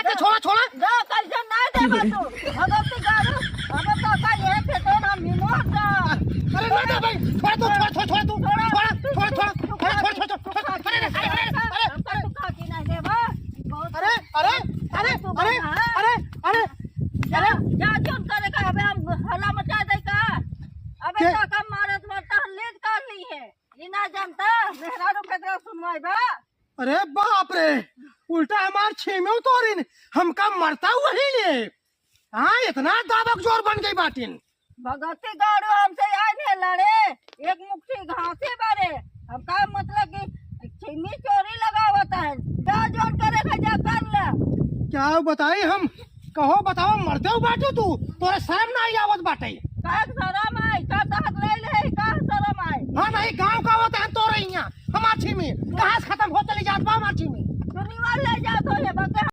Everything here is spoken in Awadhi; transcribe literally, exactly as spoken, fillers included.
ए, छोड़ा, छोड़ा। जा, कैसे ना देबा तू? अबे तू गाड़ू, अबे तो का ये खेते ना मिमोट जा। अरे ना दे भाई, छोड़ तू, छोड़, छोड़, छोड़ तू। छोड़ा, छोड़, छोड़, छोड़। अरे, छोड़, छोड़, छोड़। अरे, अरे, अरे, अरे, अरे। तू खा के ना देबा। बहुत अरे, अरे, अरे, तू अरे, बना है। अरे, अरे, जा, अरे। जा, जोन करे का, अबे हम हल्ला मचा दे का? अबे के? तो का मारत मरता हम लेट कर ली है। ई ना जानता, मेहरारू के तरह सुनवाई बा। अरे बाप रे, उल्टा हमार छीमी तोरिन, हमका मरता वही ले। हाँ, इतना दाबक जोर बन गई बाटिन। भगती गाड़ू हमसे आए नहीं लड़े, एक मुट्ठी घासे बारे। हमका मतलब कि छीमी चोरी लगावत है, जा जोन करे के जा कर ले। क्या बताई हम, कहो बताओ, मरते हो बाटू तू, तोरे शर्म ना आई आवत बाटे। का शर्म आई, का तहत ले ले, का शर्म आई? हाँ नहीं, गाँव का होता है तोरे यहाँ, हमार छीमी कहाँ से खत्म हो चली जात बा हमार छीमी। दुनिया ले जात हो ये बके